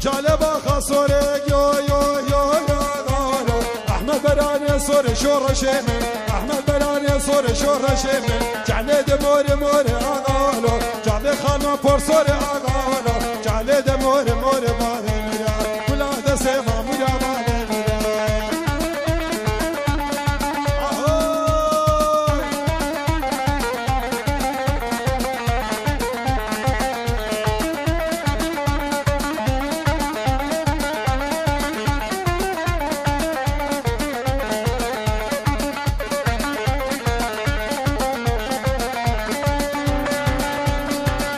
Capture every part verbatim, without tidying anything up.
Çale baxa sorê yo yo yo yo yo. Ahmet Beranê sorê şoreşê min. Ahmet Beranê sorê şoreşê min. Çale de more more agalo. Çale xana por sorê agalo. Çale de more more bale mira. Kula de sema mira bale mira. Ahoy!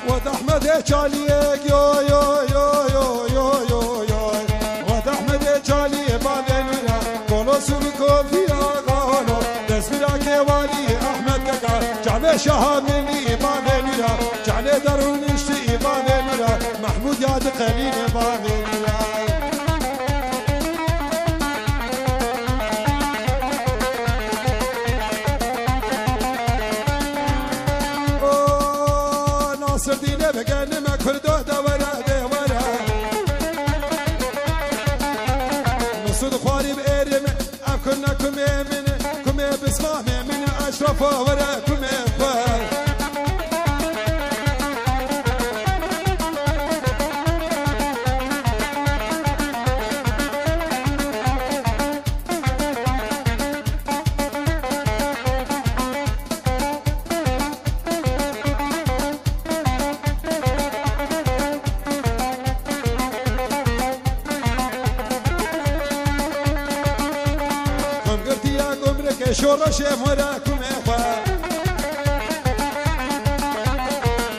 Wed Ahmedê Çaliyê yo yo yo yo yo yo yo. Wed Ahmedê Çaliyê bavê nûra. Kolo Suviko viya galo. Destmira kêwalî Ahmed Keka. Çavê Şaha Milî bavê nûra. Çavê Derûniştî bavê nûra. Mehmûd Yadi Qelîlê bavê nûra. O Nasir Dînê bigenime Kurdo de were de were. Misud xwarî bi êrî min, ev kurna kumê min, kumê bismamê min, Eşrefo were kumê xwe. Xemgirtiya gumrikê şoreşê mora kumê xwe.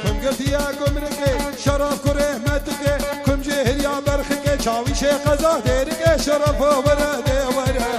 Xemgirtiya gumrikê şeref kurê metikê kum cihiriya berxikê çawîşê qeza dêrikê şeref were dê were.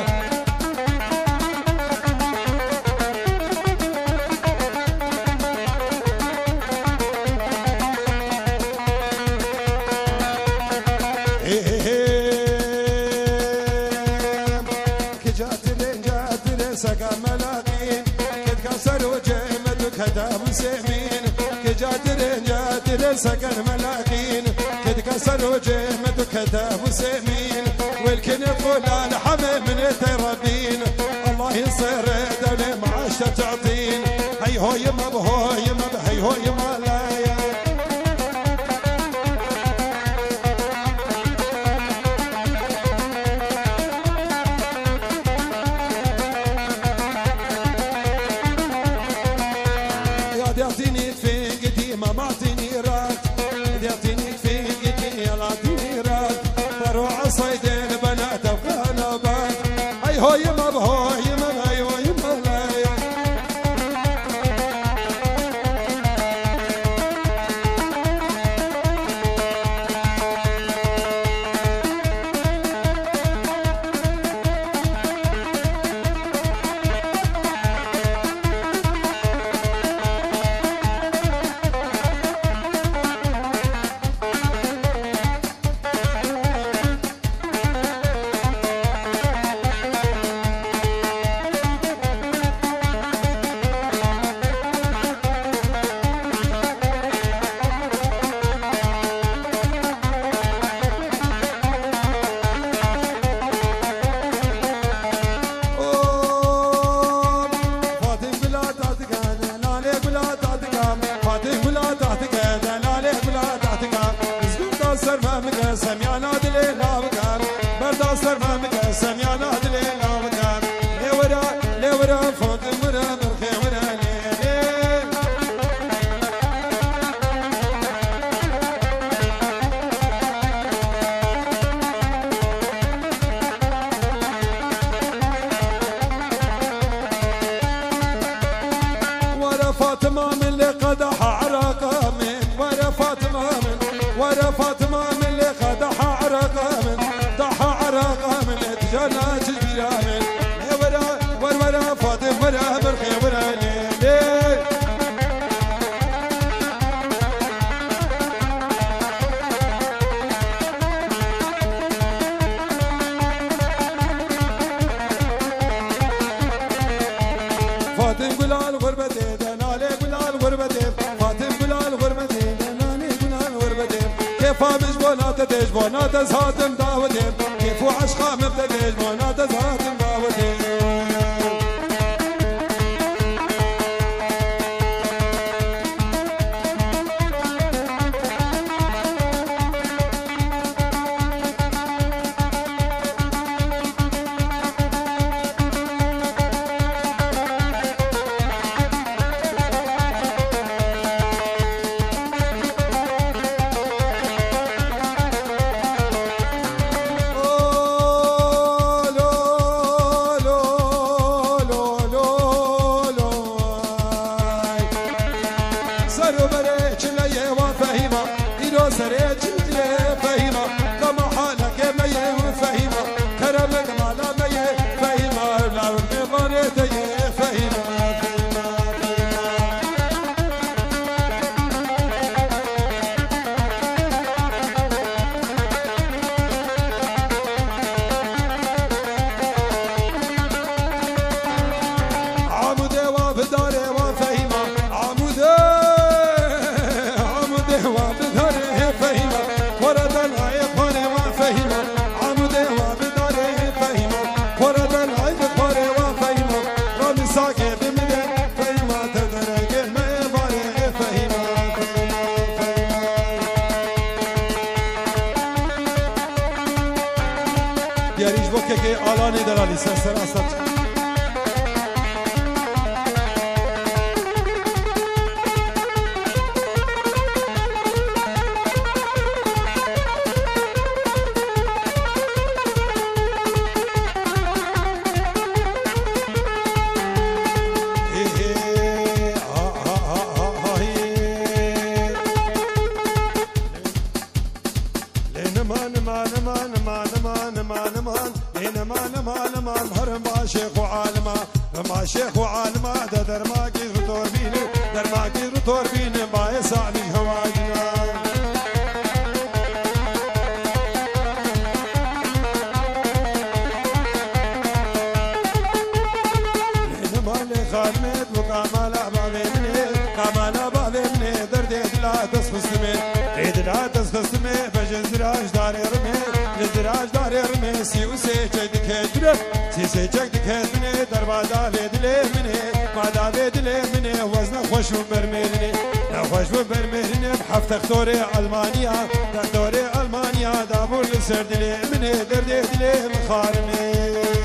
Kica tirin, ca tirin, seka melaqîn. Kedka ser o cehmet û keda Husêmîn. Kica tirin, ca tirin, seken melaqîn. Kedka ser o cehmet û keda Husêmîn. Welkine qola li heme minê te Rabbîn. Allahî serre dewlê maaş te te'tîn. Hey hoy me, hoy me, hey hoy me, la ya. Ya diatini fingiti mamatini rat. Diatini fingiti yalatini rat. Faro asayden bana tevkana bat. Ay hoy me, hoy me, ay hoy me, la ya. Fatim gula tatika, delalê gula tatika. Fatim gula tatika, delalê gula tatika. Mizgûn da ser me bike, semyana dilê lawika. Berda ser me bike, semyana dilê lawika. Lê wira, lê wira, Fatim wira, mirxê wira, lê, lê. Were Fatima min lê qedeha Iraqa min. Were Fatima min, were Fatima min lê qedeha Iraqa min. Daha Iraqa min, tijana çi bîra min. Lê were, wer were Fatim were, mirxê were lê, lê. Fatim gulal gurbetê de nalê gulal gurbetê. Fatim gulal gurbetê de nalê gulal gurbetê. Kêfa min ji bona te tê, ji bona te ez hatim dawetê. Kêf û eşqa min bi te tê, ji bona te ez hatim dawetê. Ser û berê çileyê wan Fehîma, îro serê çileyê Fehîma, dema halekê me yê Fehîma, kerem mala me yê Fehîma, lawir mêvanê te yê Fehîma, Fehîma, Fehîma. Amûdê wa bi darê wa Fehîma, Amûdê, Amûdê wa bi darê Fehîma, xwara danayê xwarê wa Fehîma, Amûdê wa bi darê Fehîma, xwara danayê xwarê wa Fehîma, ramîsakê bi min e Fehîma, te deregê me barê Fehîma, Fehîma, Fehîma. Diyarî ji bo kekê Alanê delalî ser ser asta. Lê nima, nima, nima, nima, nima, nima, nima. Lê nima, nima, nima, herim ba şêx û alima. Rima şêx û alima de derma gîz bi tor bîne. Derma gîz bi tor bîne, bayê salî hewacina. Lê nima lê xanimê, tu kamala bavê min ê, kamala bavê min ê, derdê dila dest xistime. Ê dila dest xistime, be ji ziraj darê rime, ji ziraj darê rime, sî û sê çek dike dure, sî sê çek dike dune, derba davê dilê min ê, ma davê dilê min ê, wez nexweş bû ber mêrine, nexweş bû ber mêrine, bi heft textorê Almanya, textorê Almanya, dabûr li ser dilê min ê, derdê dilê min xarine.